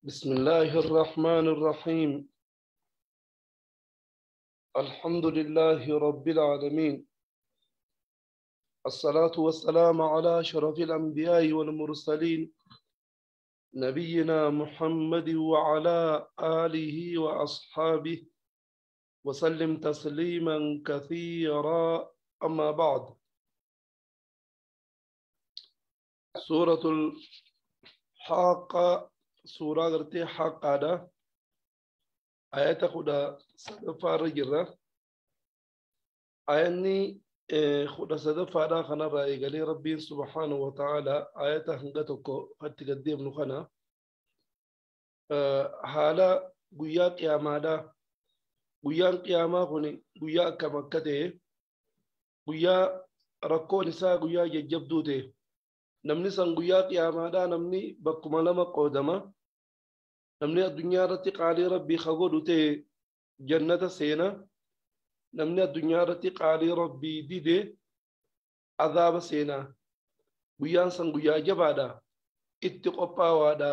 بسم الله الرحمن الرحيم. الحمد لله رب العالمين، الصلاة والسلام على أشرف الأنبياء والمرسلين، نبينا محمد وعلى آله وأصحابه وسلم تسليما كثيرا. أما بعد، سورة الحاقة، سورة غرتي حاقة، آيات خدا صدفة رجرة آياني خدا صدفة دا خنا رأي قالي ربي سبحانه وتعالى آيات هنغتكو حتى قديم نخنا حالا قويا قياما دا قويا قياما خني قويا كمكته قويا ركو نساء قويا يجبدو ده namni san guyyaa qiyaamaadhaa namni bakkuma lama qoodama. Namni addunyaa irratti qaalii rabbii ka godhu ta'e jannata seena. Namni addunyaa irratti qaalii rabbii dide azaaba seena. Guyyaan san guyyaa jabaadha. Itti qophaawaadha.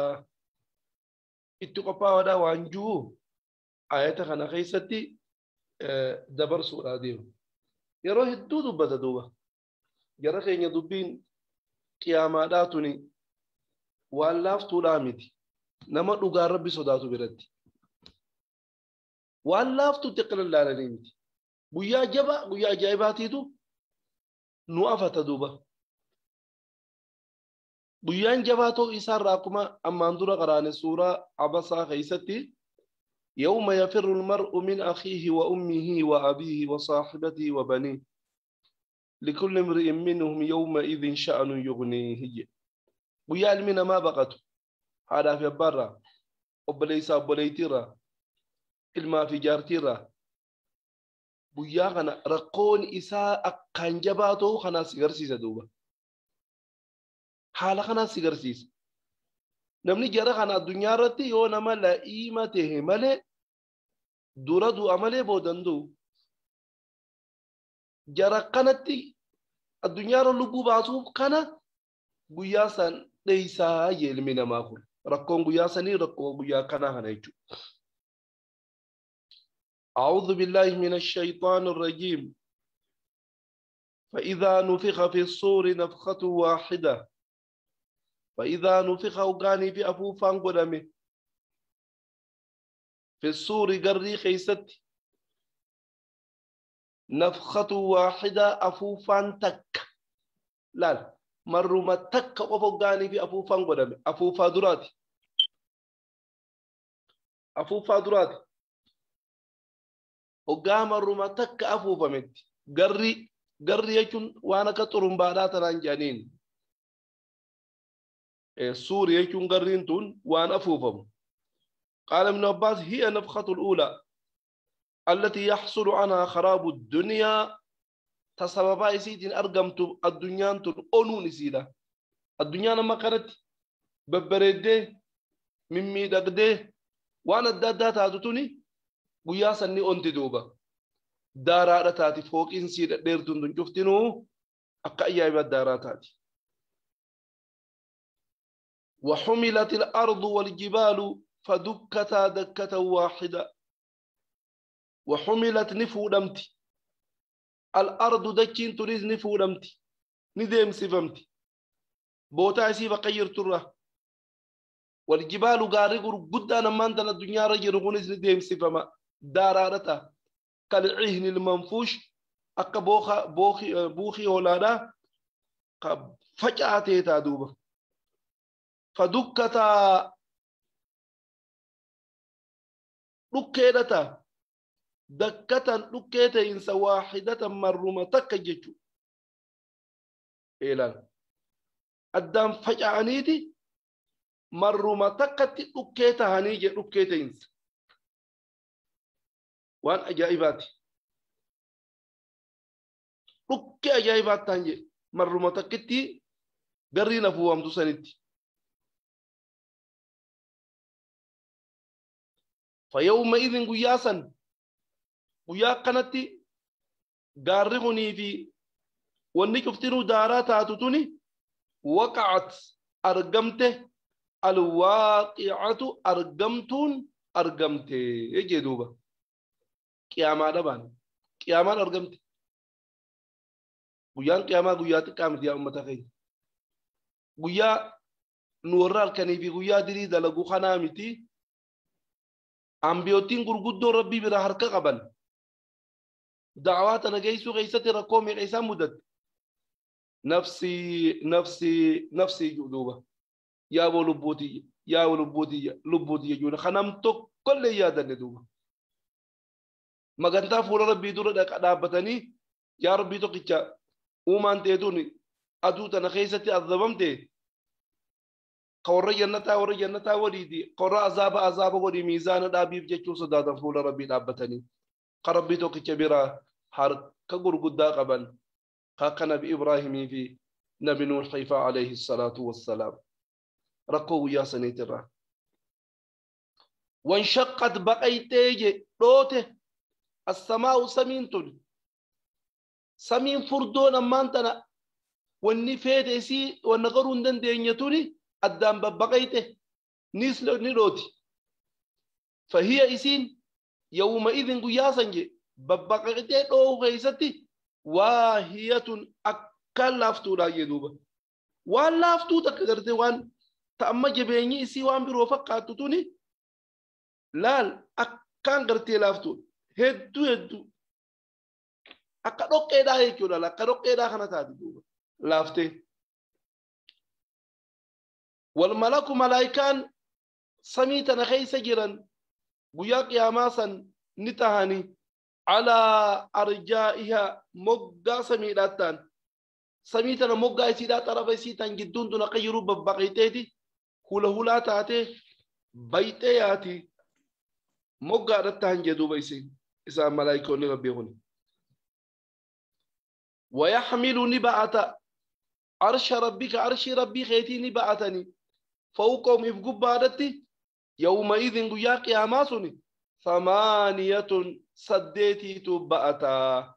Itti qophaawaadha waan jiru ayata kana keessatti dabarsuudhaa deemu. Yeroo hedduu dubbata duuba. Jara keenya dubbiin qiyaamaadhaa tuni waan laaftuudhaa miti. Nama dhugaa rabbi sodaatu biratti. Waan laaftuutti akka lallaalanii miti. Guyyaa jabaa guyyaa ajaa'ibaatiitu nu afata duuba. Guyyaan jabaa ta'uu isaarraa akkuma ammaan dura qaraane suuraa Abasaa keessatti يوم يفر المرء من أخيه وأمه وأبيه وصاحبته وبنيه لكل امرئ منهم يومئذ شأن يغنيه. guyyaa ilmi namaa baqatu haadhaa fi abbaarraa, obboleessaa obboleettiirraa, ilmaa fi jaartiirraa, guyyaa kana rakkoon isaa akkaan jabaa ta'uu kanaas si garsiisa duuba. Haala kanaas si garsiisa. Namni jara kana addunyaa irratti yoo nama la'iima ta'e malee dura du'a malee boodan du'u. Jara kanatti addunyaa irra lubbuu baasuuf kana guyyaa san dheeysaa ilmi namaa kun. Rakkoon guyyaa sanii rakkoo guyyaa kanaa kana jechuudha. أعوذ بالله من الشيطان الرجيم. فإذا نفخ في الصور نفخة واحدة. فإذا نفخ وقاني في أفوفان قدمه في الصور قري خيست نفخة واحدة أفوفان تك لا مروا تك وفوقاني في أفوفان قدمه أفوفا دراتي أفوفا دراتي وقام مروا تك أفوفا مت قري قري يكون وانا كترم بعدات رانجانين السور يكون قرين تون وانا أفوفهم. قال ابن عباس هي نفخة الأولى التي يحصل عنها خراب الدنيا. تسببا يسيدين أرقمت الدنيا أنون سيدا الدنيا لما كانت ببريده من ميدقده وانا الدادا تاتوني ويا سني أنت دوبا دارا تاتي فوق إنسي ديرتون دون شفتنو أكا إياه الدارا تاتي. وحملت الأرض والجبال فدكتا دكة واحدة. وحملت نفودمتي الأرض دكين تريز نفودمتي ندم سفمتي بوتا سيف قير ترى والجبال غارق قدانا مانتنا الدنيا رجل غنز ندم سفما دارارتا كالعهن المنفوش أكا بوخا بوخي بوخي هولادا فجأة تادوبا فدكتا dhukkeedhata dakkatan dhukkee ta'insa waahidatan marruma takka jechuudha. Eelaan addaan faca'aniiti marruma takkatti dhukkee tahanii jedhu dhukkee ta'insa. Waan ajaa'ibaati. Dhukkee ajaa'ibaatti ta'an jedhu marruma takkitti garri nafuufamtu sanitti. فيومئذ قياسا قيا كانت غارغني في وني كفتنو دارا تاتتوني وقعت أرقمته الواقعة أرقمتون أرقمتي يجي دوبا قياما دبان قياما أرقمتي guyyaan qiyaamaa guyyaa xiqqaa miti yaa ummata keenya guyyaa nu warra halkanii fi guyyaa dirii dalagu kanaa miti ambiyootiin gurguddoon rabbii bira harka qaban da'awaa tana geessuu keessatti rakkoo meeqa isaan mudatte nafsii nafsii nafsii duuba yaaboo lubbuutiyya yaaboo lubbuutiyya lubbuutiyya jechuudha kanam tokkollee yaadanne duuba magantaa fuula rabbii dura dhaabbatanii yaa rabbii tokkicha uumaan teetuun aduu tana keessatti azabamte ka warra jannataa waliiti ka warra azaaba azaaba godhi miizaana dhaabiif jechuu sodaatan fuula rabbii dhaabbatanii ka rabbii tokkicha biraa harka gurguddaa qaban ka akka nabi Ibraahimii fi nabi Nuuh faa alayhi salaatu wassalaam rakkoo guyyaa saniitirraa. Wanshaqqat baqaytee je dhoote assamaa'u samiin tun samiin furdoon ammaan tana wanni feete isii wanna garuu hin dandeenye tuni addaan babbaqayte nis ni dhooti. Fahiya isiin yawma idin guyyaa san je babbaqaytee dhoohu keessatti waahiyatun akkaan laaftuudha jee duuba. Waan laaftuu takka gartee waan ta'amma jabeenyi isii waan biroo fakkaattu tuni laal akkaan gartee laaftuudha. Hedduu hedduu akka dhoqqeedhaa jechuudha akka dhoqqeedhaa kana taati duuba laaftee. Wal malaku malaayikaan samii tana keessa jiran guyyaa qiyaamaa san ni tahanii alaa arjaa'ihaa moggaa samiidhaa ta'an samii tana moggaa isiidhaa xarafa isii tan gidduun tun akka jiru babbaqayteeti hula hulaa taatee bayxee yaati moggaadha ta'an jee duuba isiin isaan malaayikoonni rabbii kuni. ويحمل نبأة عرش ربك عرش ربي خيتي نبأتني فوقهم إفقبادتي يومئذ قيا قياماتني ثمانية سديتي بأتا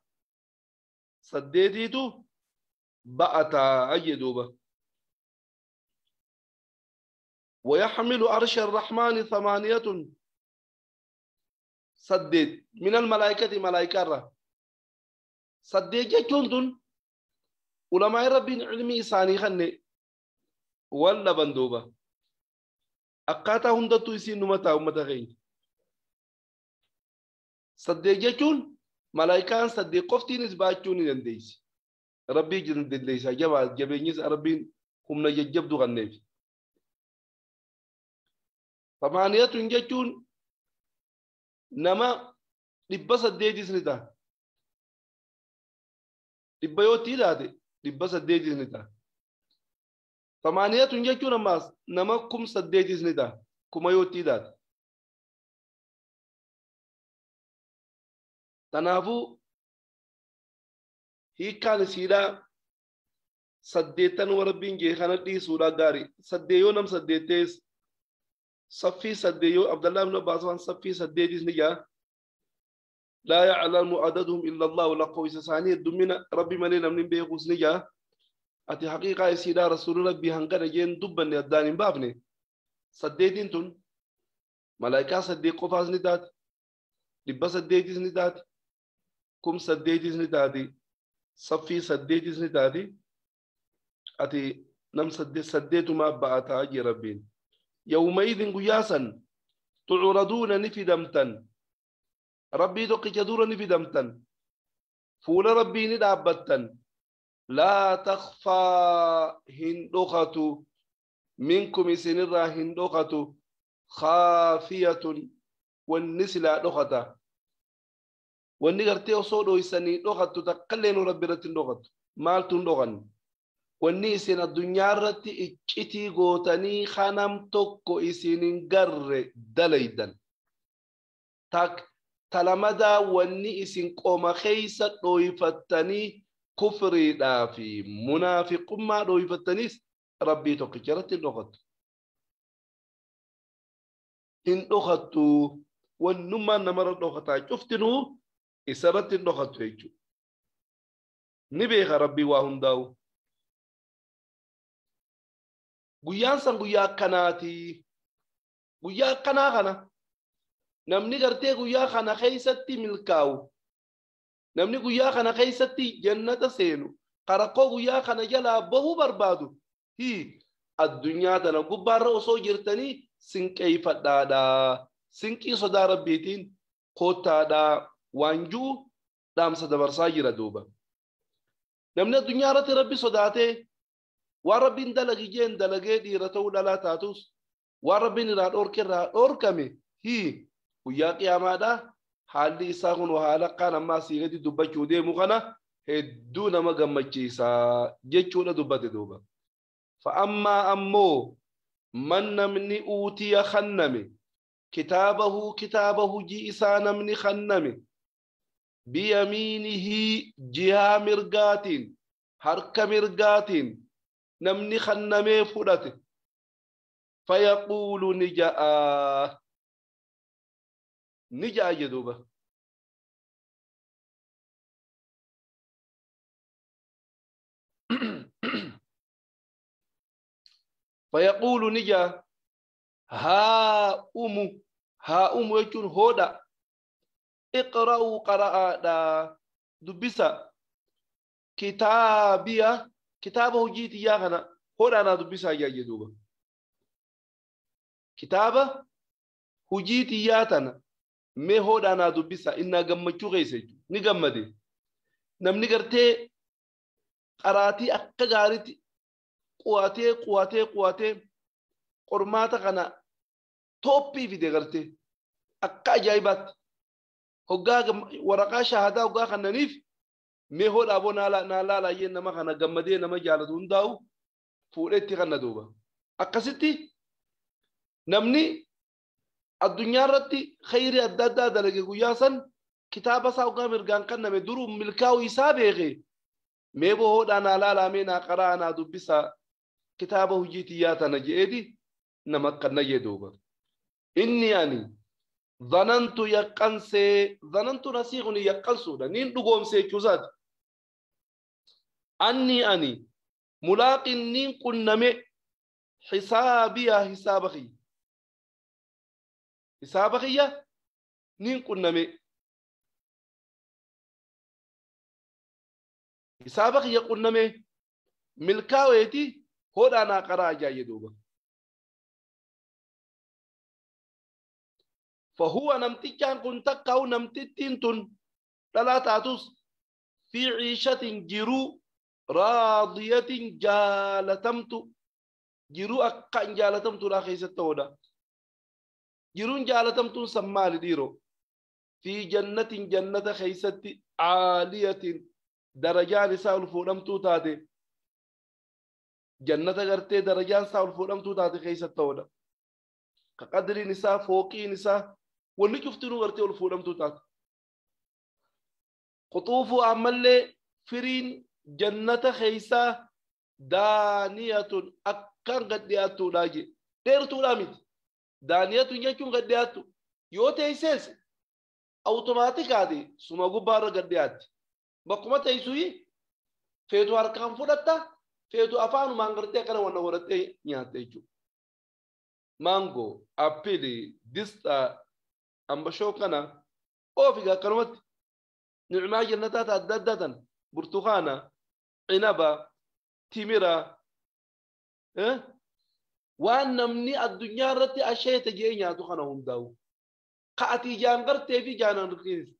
سديتي بأتا أجدوبة ويحمل عرش الرحمن ثمانية سديت من الملائكة ملائكة saddeet jechuun tun ulamaa rabbiin ilmi isaanii kanne wal dhaban duuba akkaataa hundattuu isiin numa ta'a ummata keenya. Saddeet jechuun malaayikaan saddeet qoftiinis baachuu ni dandeessi. Rabbii dandeessa jabaa jabeenyis rabbiin humna jajjabdu kanneef. Samaaniyatun jechuun nama 800 ni ta'a. Dhibba yoo itti ilaate 800 ni ta'a. Samaaniyatun jechuun ammaas nama 8,000 ni ta'a. Kuma yoo itti ilaate. Kanaafuu hiikkaan isiidhaa 8 warabbiin jee kana dhiisuudhaa gaarii. 8 yoo nam 8 ta'es saffii 8 yoo Abdallaa ibn Abbaas waan saffii 8 ni jaa. لا يعلم عددهم إلا الله ولا قوي ساني دمنا ربي مالي لم بيقوس نجا أتي حقيقة سيدا رسول ربي هنقر جين دبن يداني بابني سديتين تون ملائكة سدي قفاز ندات لبا سديتيز ندات كم سديتيز نداتي صفي سديتيز نداتي أتي نم سدي سديت ما بعتا أجي ربين يومئذ قياسا تعرضون نفدمتا ربي توقي جدورا نفدمتا فول ربي ندابتا لا تخفى هندوخة منكم سنرى هندوخة خافية والنسلة دوخة والنغرتي وصولو يسني دوخة تقلين ربي رتن دوخة مالتون دوغن والنسين الدنيا رتي اتشتي غوتني خانم توكو إسنين غر دليدن تاك تلمدا والنسين قوم خيسة دويفتني كفري دافي منافق ما دويفتنيس ربي توكي دوخة إن دوختو والنما نمر دوختا شفتنو إسرت دوختو يجو نبيخ ربي واهم داو Guyyaan san guyyaa akkanaati. Guyyaa akkanaa kana namni gartee guyyaa kana keessatti milkaa'u, namni guyyaa kana keessatti jannata seenu, rakkoo guyyaa kana jalaa bahuu barbaadu, hi addunyaa tana gubbaarra osoo jirtanii sinqeeffadhaadha. Sinqii sodaa rabbiitiin koottaadha waan ji'u dhaamsa dabarsaa jira duuba. Namni addunyaa irratti rabbi sodaatee waan rabbiin dalagi jeen dalagee dhiira ta'uu dhalaa taatus waan rabbiin irraa dhoorke irraa dhoorkame hi guyyaa qiyaamaadha. Haalli isaa kun haala akkaan ammaa asii gadi dubbachuu deemu kana hedduu nama gammachiisa jechuudha dubbate duuba. Fa'ammaa ammoo man namni uutiya khanname kitaabahu kitaaba hujii isaa namni khanname biyamiinihi jihaa mirgaatiin harka mirgaatiin namni khannamee fudhate fayaquulu ni ja'a ni ja'a jedhuuba. Fayaquulu ni ja'a haa umu jechuun hoodha iqra'uu qara'aadha dubbisa kitaabiya kitaaba hojii tiyyaa kana hoodhaanaa dubbisaa jaa jedhuuba. Kitaaba hojii tiyyaa tana mee hoodhaanaa dubbisa innaa gammachuu keessa jechuudha ni gammade. Namni gartee qaraatii akka gaariitti qu'atee qu'atee qu'atee qormaata kana tooppii fide gartee akka ajaa'ibaatti hoggaa waraqaa shaahadaa hoggaa kannaniif mee hoodhaa boo naa laalaayyee nama kana gammadee nama jaalatu hundaa'u fuudhee itti kanna duuba. Akkasitti namni addunyaa irratti khayrii adda addaa dalage guyyaa san kitaaba isaa hoggaa mirgaan kanname duruu milkaa'uu isaa beeke mee boo hoodhaa naa laalaa mee naa qaraa naa dubbisaa kitaaba hojii tiyyaa tana je'eeti nama akkanna jee duuba. Inni ani dhanantu yaqqansee dhanantu nasii kun yaqqansuudha niin dhugoomsee jechuusaati. Anni ani mulaaqin niin qunname xisaabiya hisaaba kiyya hisaaba kiyya niin qunname hisaaba kiyya qunname milkaa'eeti hoodhaa naa qaraa ajaa'ee duuba. فهو نمتيكان كن تكاو نمتتين تن لا تاتوس في عيشة جرو راضية جالتمت جرو أكان جالتمت لا خيسة تودا جرون جالتمت سمال ديرو في جنة جنة خيسة عالية درجان ساول فولمتو تاتي جنة غرتي درجان ساول فولمتو تاتي خيسة تودا كقدر نساء فوقي نساء واللي شفتنو غرتي والفولمتو تات قطوف عمل فرين جنة خيسة دانية أكان قد لاجي ديرتو لامت دانية يكون قد دياتو يوتيسيس أوتوماتيك هذه سما غبار قد ديات بقوم تيسوي فيتو أركان فلتا فيتو أفانو مانغرتي كنا ونورتي نياتيجو مانجو أبيلي ديستا أمبشو كنا أوفيغا كلمات نعمة جنتات أدادة برتقانة عنبة تمرة وأن نمني الدنيا رتي أشياء تجيني أتوخنا هم داو قاتي جانغر تبي جانان ركيز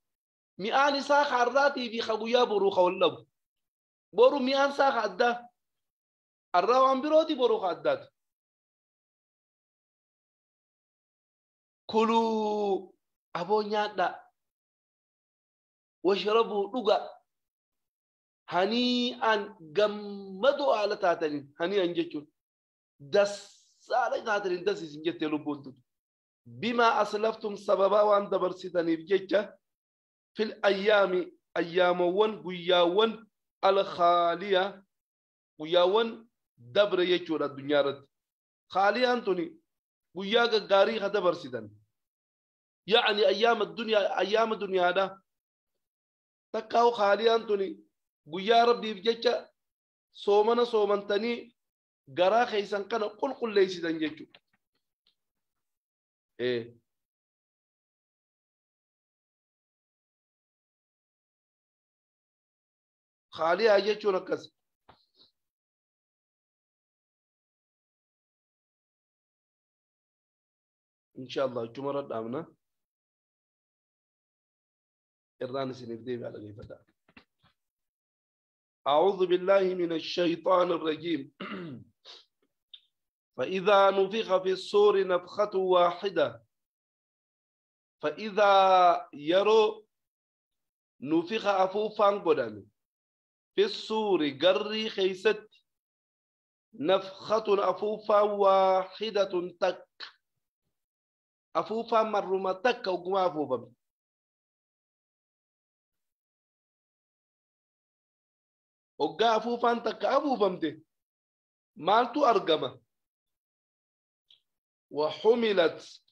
ميان ساخ عراتي في خبويا بروخ واللب برو ميان ساخ عدا الروان بروتي بروخ عدات كلوا أبو نيادا واشربوا لغا هنيئا جمدوا على تاتنين هنيئا جتون دس على تاتنين دس سنجت لبون بما أسلفتم سببا وأن دبرستني بجتة في الأيام أيامون قياون الخالية قياون دبر يجور الدنيا رد خالية أنتوني قياك غاري خدبرستن يعني أيام الدنيا أيام الدنيا هذا تكاو خالية أنتوني قيا ربي بجتة صومنا صومنتني Garaa keessan kana qulqulleessitan jechuudha. Khaaliyaa jechuun akkas. Inshallah achuma dhaabna. Irraan isiniif deebi'a dhaggeeffadhaa. أعوذ بالله من الشيطان الرجيم. فإذا نفخ في الصور نفخة واحدة. فإذا يرو نفخ أفوفان قدام في الصور قري خيست نفخة أفوفا واحدة تك أفوفا مرمى تك وقما أفوفا وقا أفوفان تك أفوفمته مالتو أرقمه وحملت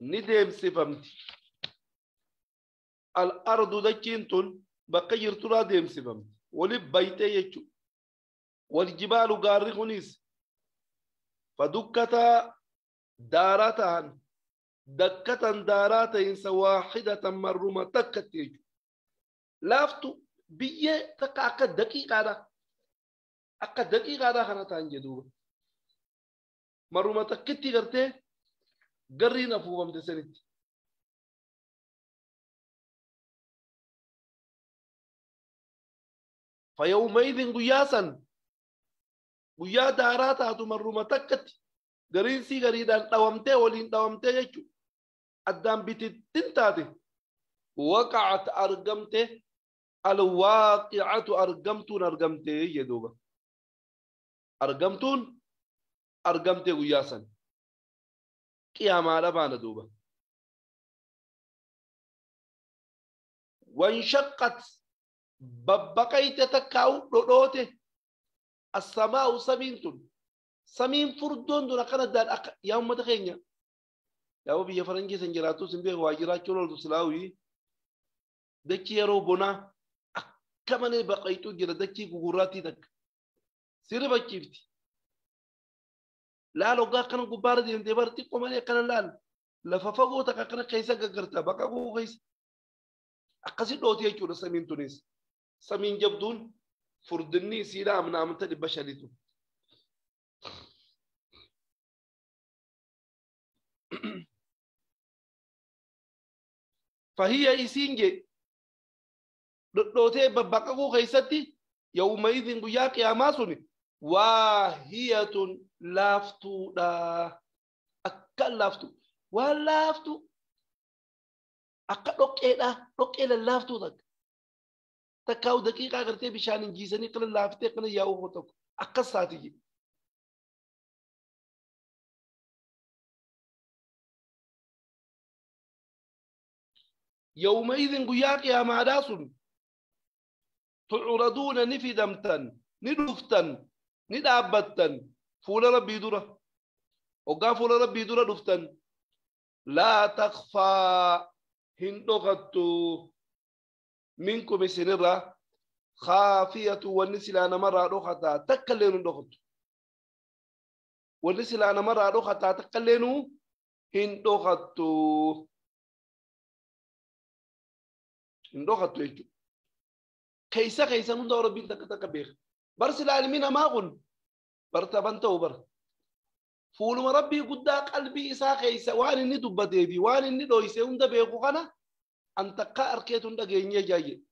ندم سفمتي الأرض دكينتون بقير ترى ديم سفمتي ولب بيتي يجو والجبال قارخنيس فدكتا دارتان دكتا داراتين سواحدة مرمى تكت يجو لافتو بيه تكا أكا دقيقة دا أكا دقيقة دا خنتان جدوبة مرمى تكتي قرتي قرين أفوهم تسنت فيومئذ قياسا قيا داراتا مرمى تكت قرين سي قريدان دوامتي ولين دوامتي يجو أدام بتتنتاتي وقعت أرقمتي الواقعة أرقمتون أرقمتي يدوبا أرقمتون أرقمتي قياسا قياما لبانا دوبا وانشقت ببقيت تكاو رؤوته السماء سمينتون سمين فردون دون كان دار يا أمة خينيا يا أبي يفرنجي سنجراتو سنبيه واجراتو لولو سلاوي دكي يرو بنا أكمل بقيتو جرا دكي غوراتي دك سير بكيفتي لا لو كان غبار دي انتبرتي قمني كان لا لففغو تك كان كيسا غغرتا بقاغو كيس أقصد دوتي يجو سمين تونس سمين جبدون فردني سيلا من أمت البشريتو فهي إسينجي دوتي ببقاغو كيستي يومئذ قيا قياماسوني واهية لافتو دا أكل لافتو ولافتو أكل رقيلا رقيلا لافتو دك تكاو دقيقة غرتي بشان جيسني قل لافتي قل ياو هتوك أكل ساتي يومئذ قيا قياما داسون تعرضون نفدمتن ندفتن ندابتن فول ربي درة وقا فول ربي درة دفتن لا تخفى هندوغتو منكم سنرة خافية والنسل أنا مرة روحتا تكلين دوغتو والنسل أنا مرة روحتا تكلين هندوغتو هندوغتو يجو كيسا كيسا من دور ربي تك برسل العالمين ما قل برتبنت وبر فولما ربي قد قلبي إسا كيسا وان إني دبتي بي وان إني دويسة وند بيقو خنا أنت كا أركيتون دعيني جاي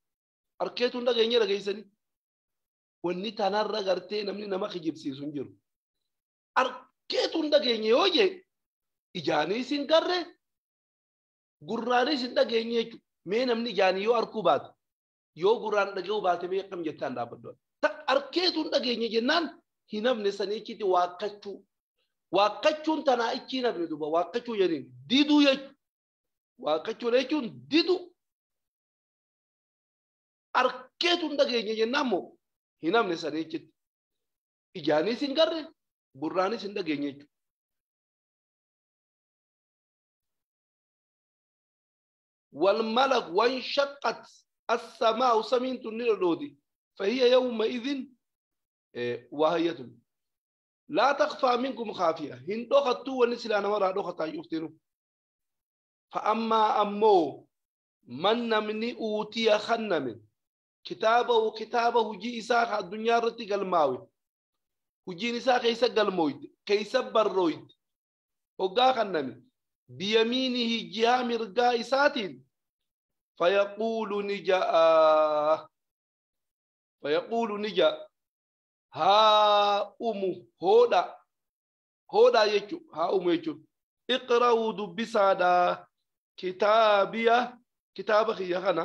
أركيتون دعيني رجيسني وإني تنار رجعتي نمني نما خجيب سيسونجر أركيتون دعيني أوجي إجاني سينكره قراني سيندعيني مين نمني جاني يو أركوبات يو قران دعيو باتي مي كم جتان دابدو أركيتون دعيني جنان هنا من سنيكتي واقعتو واقعتون تنا إتشينا بندوبا واقعتو يعني ديدو يج واقعتو ليجون ديدو أركيتون دعيني جنامو هنا من سنيكتي إجاني سينغر براني سندعيني والملك وانشقت السماء سمين تنير فهي يومئذ وهية Laa takfaa minkum khaafiya. Hin dhokattuu wanni silaa namarraa dhokataa cuftinu. Fa'ammaa ammoo man namni uutiya kenname kitaabahu kitaaba hujii isaa ka addunyaa irratti galmaawe hujiin isaa keessa galmooyte keessa barrooyte hoggaa kenname biyamiinihi jihaa mirgaa isaatiin fayaquulu ni ja'a fayaquulu ni ja'a haa umu hoodha hoodha jechuun haa umu jechuun iqra'uu dubbisaadha kitaabiya kitaaba kiyya kana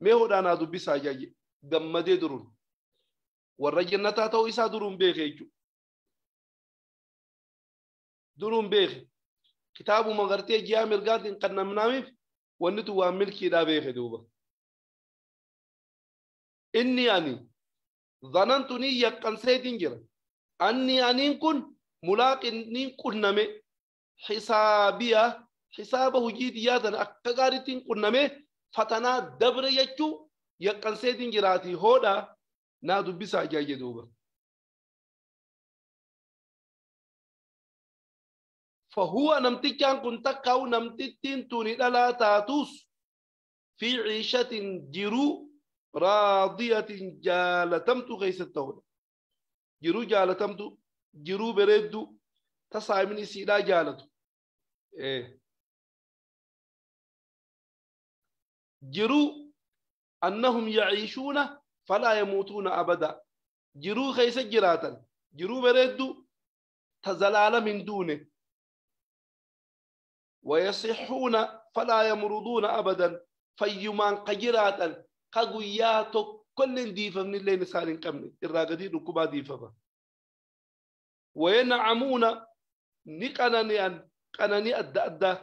mee hoodhaa naa dubbisaa jaaje gammadee duruun warra jannataa ta'uu isaa duruun beeke jechuudha. Duruun beeke kitaabuma gartee ji'a mirgaatiin kan namnaamiif wanni tu waan milkiidhaa beeke duuba. Inni ani zanantu ni yaqqanseetiin jira. Anni aniin kun mulaaqin niin qunname xisaabiya xisaaba hujii xiyyaa akka gaariitiin qunname fatanaa dabre jechuu yaqqanseetiin jiraatii hoodhaa naa dubbisaa jaaje duuba. Fahuwa namtichaan kun takkaa'u namtittiin tuni dhalaa taatus fi ciishatin jiruu raadiyatin jaalatamtu keessatti ta'udha. Jiruu jaalatamtu jiruu bareeddu tasaamini isiidhaa jaalatu. Jiruu annahum yaciishuuna falaa yamuutuuna abada. Jiruu keessa jiraatan jiruu bareeddu ta zalaalam hin duune. ويصحون فلا يمرضون أبدا فيمان قجراتا قوياتو كل ديفة من اللي نسال كمل الراقدي ركوبا ديفة وينعمون نقنني أن قنني أدى أدى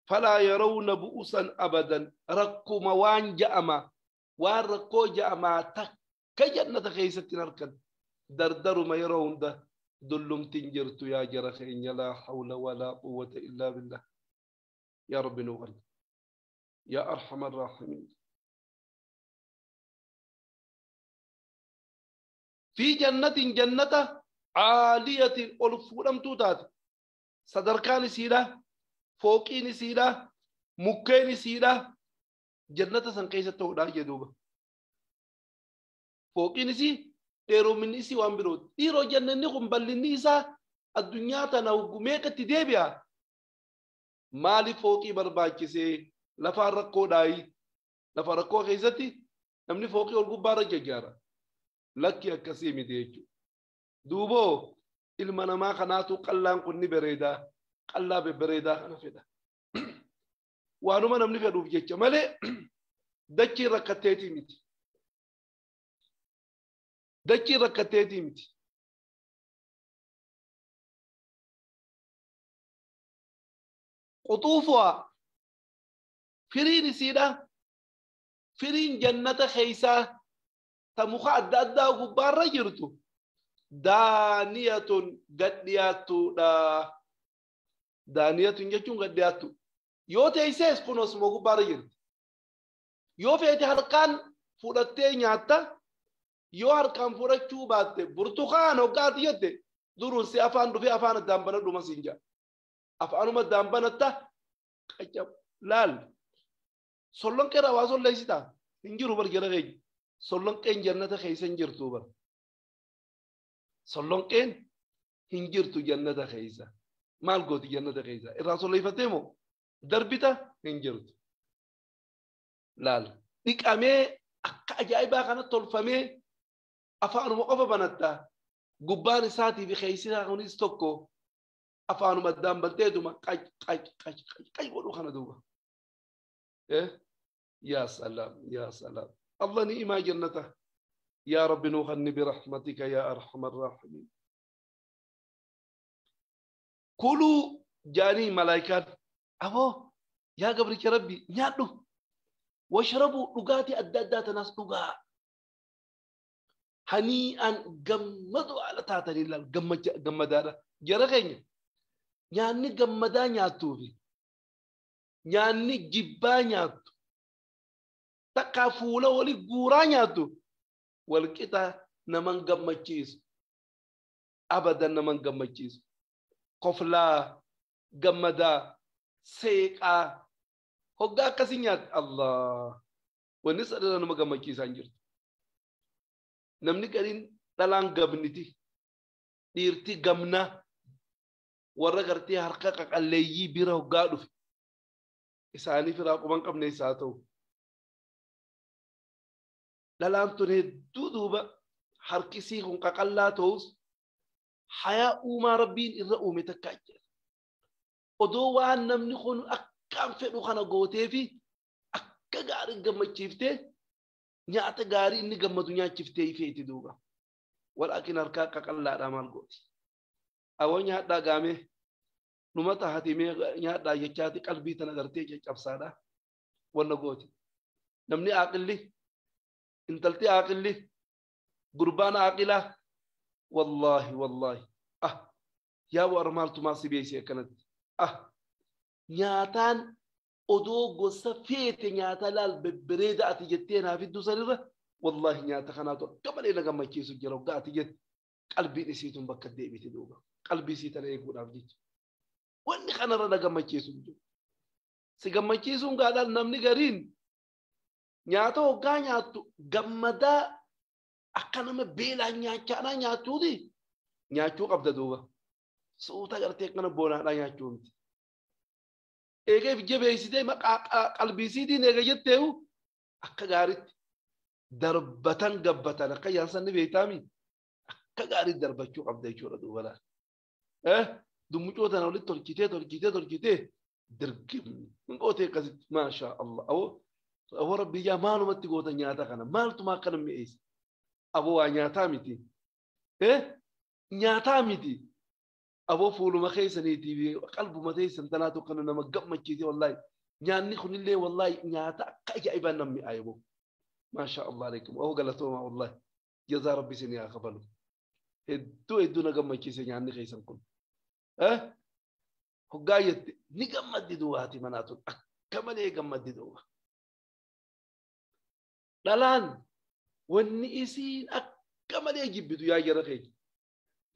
فلا يرون بؤسا أبدا ركو موان جأما وان ركو جأما تكجنة خيسة نركن دردر ما يرون ده دلم تنجرت يا جرخين لا حول ولا قوة إلا بالله. يا رب نغل يا أرحم الراحمين. في جنة جنة عالية ألفولم توتات صدركان سيرة فوقين سيرة مكين سيرة جنة سنقيسة تودا جدوبة فوقين سي dheeroominni isii waan birooti. Dhiiroo jannanni kun bal'inni isaa addunyaa tana meeqatti deebi'a? Maaliif fooqii barbaachisee lafaan rakkoodhaayi? Lafa rakkoo keessatti namni fooqii ol gubbaarra jajjaara. Lakki akkasii miti jechuudha. Duuboo ilma namaa kanaatu qallaan kun ni bareedaa. Qallaa bebbareedaa kana fedha. Waanuma namni fedhuuf jecha malee dachiin rakkatteetii miti. Dachiin rakkatteetii miti. Quxuufuwaa firiin isiidha. Firiin jannata keessaa ta muka adda addaa gubbaarra jirtu daaniyatun gad dhiyaattuudha. Daaniyatun jechuun gad dhiyaattu. Yoo teessees kun osuma gubbaarra jirti. Yoo feete harkaan fudhattee nyaatta. Yoo harkaan fudhachuu baatte burtukaan hoggaati jette duruun si afaan dhufee afaan addaan banadhuma siin jedha. Afaanuma addaan banatta qaccabu laal. Sollonqeerraa waa solleessitaa hin jiru bar jara keenya. Sollonqeen jannata keessa hin jirtu bar. Sollonqeen hin jirtu jannata keessa. Maal gooti jannata keessa? Irraa solleeffattee moo darbita hin jirtu. Laal dhiqamee akka ajaa'ibaa kana tolfamee afaanuma qofa banatta gubbaan isaatii fi keessi isaa kunis tokko afaanuma addaan banteetuma qac qac qac qac qac godhu kana duuba. يا سلام يا سلام الله نعم جنته يا رب نوخني برحمتك يا أرحم الراحمين. كلوا جاني ملائكات أبو يا قبرك ربي نيادو واشربوا لغاتي أدى ناس لغا هنيئا قمدوا على تاتني الله قمدانا جرغين يعني قمدا نياتوفي nyaanni jibbaa nyaattu takka fuula wali guuraa nyaattu walqixa Naman gammachiisu. Abadan naman gammachiisu. Koflaa, gammadaa, seeqaa. Hoggaa akkasii nyaatti Allah. Wanni sadii nama gammachiisaa hin jirtu. Namni gariin dhalaan gabniti. Dhiirti gamnaa. Warra gartee harka qaqalleeyyii bira hoggaa dhufe. Isaanii firaa quban qabne isaa ta'u. Dhalaan tun hedduu duuba harkisii kun qaqallaa ta'us hayaa uumaa rabbiin irra uume takka jira. Odoo waan namni kun akkaan fedhu kana gootee fi akka gaarii gammachiiftee nyaata gaarii inni gammadu nyaachiftee ifeeti duuba. Walaakin harkaa qaqallaadhaa maal gooti? Awwa nyaadhaa gaamee numa tahatimee nyaadhaa jechaati qalbii tana gartee caccabsaadha wanna gooti. Namni aaqilli intalti aaqilli gurbaan aaqilaa wallaahi wallaahi ah yaa warra maaltumaa si beeyse akkanatti ah nyaataan odoo gosa feete nyaata laal bebbereeda ati jettee naaf iddoo sanirra wallaahi nyaata kanaatu akka malee na gammachiisu jira hoggaa ati jette qalbiin isiitun bakka deebite duuba qalbii isii tana eeguudhaaf jecha wanni kanarra na gammachiisu jiru si gammachiisuun gaadhaan namni gariin nyaata hoggaa nyaattu gammadaa akka nama beelaan nyaachaadhaa nyaattuuti nyaachuu qabda duuba suuta gartee akkana boonaadhaa nyaachuu miti. Eegee jabeessitee maqaa qalbiisiitiin eega jetteehu akka gaariitti darbatan gabbatan akka yaansanni beektaami akka gaariitti darbachuu qabda jechuudha duuba laal. Dummucoo tana walitti tolchitee tolchitee tolchitee dirgimni hin gootee akkasitti maashaa Allah awoo awoo rabbi yaa maalumatti goota nyaata kana maaltuma akkana mi'eessa aboo waa nyaataa miti nyaataa miti aboo fuuluma keessaniitii qalbuma teessan tanaatu kana nama gammachiise wallaahi nyaanni kunillee wallaahi nyaata akka ajaa'ibaan nam mi'aaye boo maashaa Allah alaikum awoo galatooma wallaahi jazaa rabbi isin haa kafalu hedduu hedduu na gammachiise nyaanni keessan kun hoggaa jette ni gammaddi duuba haati manaa tun akka malee gammaddi duuba. Dhalaan wanni isiin akka malee jibbitu yaa jara keenya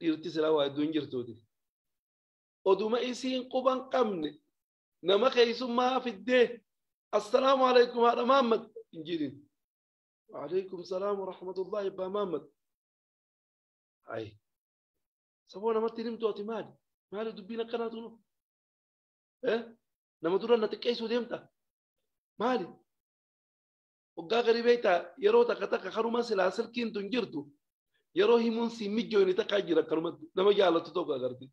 dhiirti silaa waa hedduun jirtuuti. Oduma isiin quban qabne nama keessummaa fiddee assalaamu alaikum haadha Mahammad hin jedhin. Waalaikum salaam wa rahmatullahi abbaa Mahammad. Ayi saboo namatti himtu ati maali? Maali dubbiin akkanaa tunu? Nama dura na xiqqeessuu deemta? Maali? Hoggaa garii beektaa yeroo takka takka karuma silaa silkiin tun jirtu yeroo himuun si mijooni takkaa jira akkanumatti nama jaallattu tokko agarti.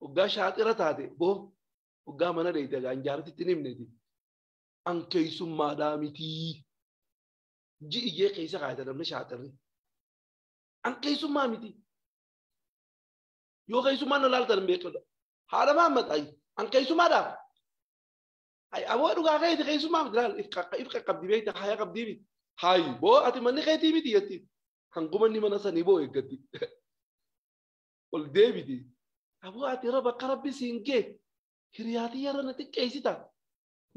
Hoggaa shaaxira taate boo hoggaa mana dheeyte egaa jaartitti hin himneeti. An keessummaadhaa mitii. Ji'i jee keessa kaayata namni shaaxirri. An keessummaa miti. Yoo keessummaa na laaltan hin beekudha. Haadha Mahammad ayi an keessummaadhaaf. Ay aboo dhugaa keeti keessummaa miti laal if qaqqabdi beekta haya qabdii miti. Hayi boo ati manni keetii miti jetti. Hanguma inni mana sanii boo eeggatti. Ol deebiti. Aboo ati raba akka rabbi siin gee hiriyaatii yarra na xiqqeessita.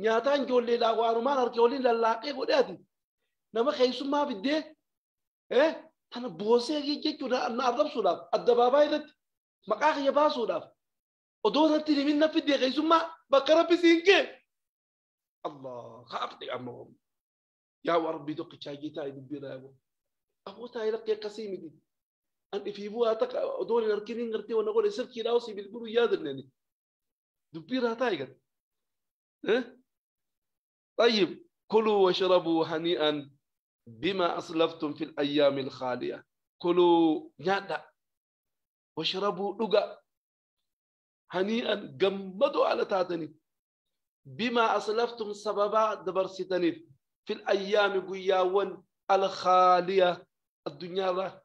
Nyaataan ijoolleedhaa waanumaan harkee waliin lallaaqee godhe ati. Nama keessummaa fiddee tana boosee jechuudha na arrabsuudhaaf addabaabaa irratti maqaa kiyya baasuudhaaf odoo irratti himin na fiddee keessummaa bakka rabbi siin gee. Allah kaafte amma yaa rabbi tokkichaa jeetaa dubbiirraa yaaboo. Aboo taa'ee lakkee akkasii miti. An ifiifuu haa takka odoo hin harkin hin gartee wanna godhe silkiidhaa osii bilbiluu yaadanneen dubbiirraa taa'e gad. طيب كلوا واشربوا هنيئا بما أسلفتم في الأيام الخالية. كلوا نيادا واشربوا لغا هنيئا جمدوا على تاتني بما أسلفتم سببا دبرستني في الأيام قياون الخالية الدنيا لا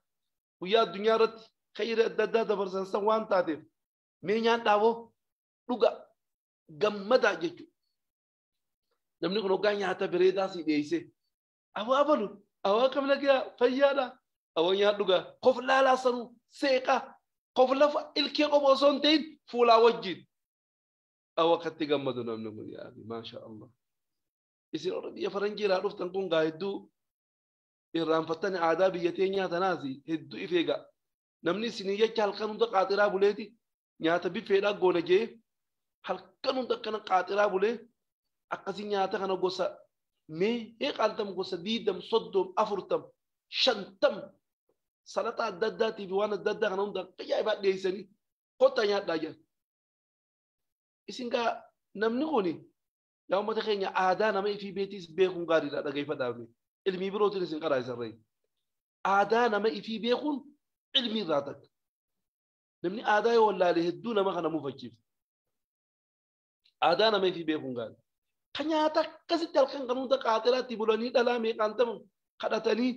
ويا الدنيا رت خير الددا دبرسن سوان تاتي مين نيادا لغا جمدا جيتو namni kun hoggaa nyaata bareedaa si dhiyeesse. Awwa abalu, awwa akkam nagaa fayyaadha. Awwa nyaadhu gaa qof laalaa sanuu seeqaa qof lafa ilkee qofa osoo hin ta'in fuulaa wajjin. Awwa akkatti gammadu namni kun yaa maasha Allah. Isin warra biyya faranjiirraa dhuftan kun gaa hedduu Irraanfattani aadaa biyya teenyaa tanaas hedduu if eega. Namni isinii jecha halkan hunda qaaxiraa buleeti nyaata bifeedhaa goona jee halkan hunda akkana qaaxiraa bulee akkasii nyaata kana gosa mee qaaltam gosa 20 30 40 50 salaxa adda addaatii fi waan adda addaa kana hunda ajaa'ibaa dhiyeessanii kottaa nyaadhaa jedhan. Isin gaa namni kuni yaa uummata keenya aadaa nama ifii beetiis beekuun gaariidha dhageeffadhaa. Ilmii birootiin isin qaraa isarree. Aadaa nama ifii beekuun ilmii irraa takka. Namni aadaa yoo wallaale hedduu nama kana mufachiifti. Aadaa nama ifii beekuun gaarii. Ka nyaata akkasitti halkan kan hunda qaaxiraatti bulanii dhalaa meeqaan ta'u kadhatanii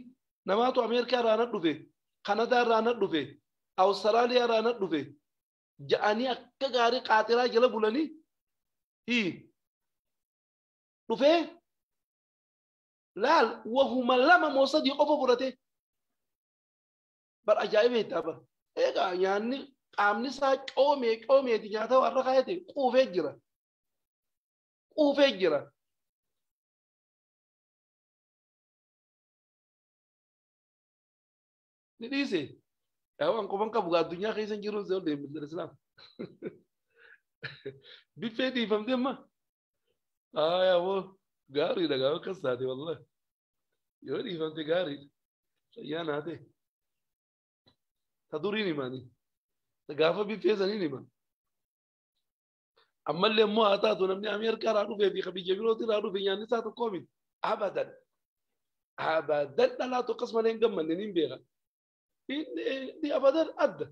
namaatu Ameerikaa irraa na dhufe, Kanadaa irraa na dhufe, Awustiraaliyaa irraa na dhufe ja'anii akka gaarii qaaxiraa jala bulanii dhufee laal wahuma 2 moo 3 qofa fudhate bar ajaa'iba itti bar. Egaa nyaanni qaamni isaa coomee coomeeti nyaata warra kaayate quufee jira. Quufee jira. Ni dhiise. Yaa waan qofan qabu addunyaa keessa hin jiru se'oon deemee Islaam. Biffee dhiifamte amma. Aayaa boo gaariidha gaafa akkas taate wallahi. Yoo dhiifamte gaariidha. Fayyaa naa ta'e. Ta duriin himanii. Gaafa biffee saniin himan. Ammallee immoo haa taatu namni Ameerikaa irraa dhufee fi biyya birootii irraa dhufe nyaanni isaa tokko miti. Abadan. Abadan dhalaatu akkasumallee hin gammanne ni beeka. Inni abadan adda.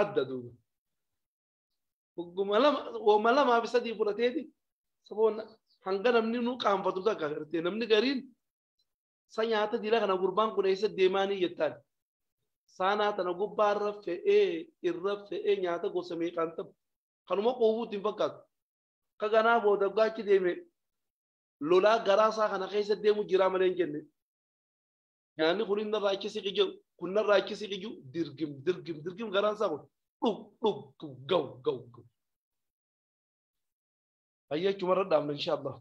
Adda duuba. Hogguma 2 woma 2 fi 3 fudhateeti saboon hanga namni nu qaanfatu takka gartee namni gariin sa nyaata dila kana gurbaan kun eessa deemaanii jettaan. Saanaa tana gubbaa irra fe'ee irra fe'ee nyaata gosa meeqaan ta'u kanuma quufuutti hin fakkaatu. Ka ganaa booda gaachi deeme lolaa garaa isaa kana keessa deemu jiraa malee hin jenne. Nyaanni kun inni irraa achi siqi jiru kun narraa achi siqi jiru dirgim dirgim dirgim garaan isaa kun dhug dhug gaw gaw gaw. Hayya achumarra dhaabna insha Allah.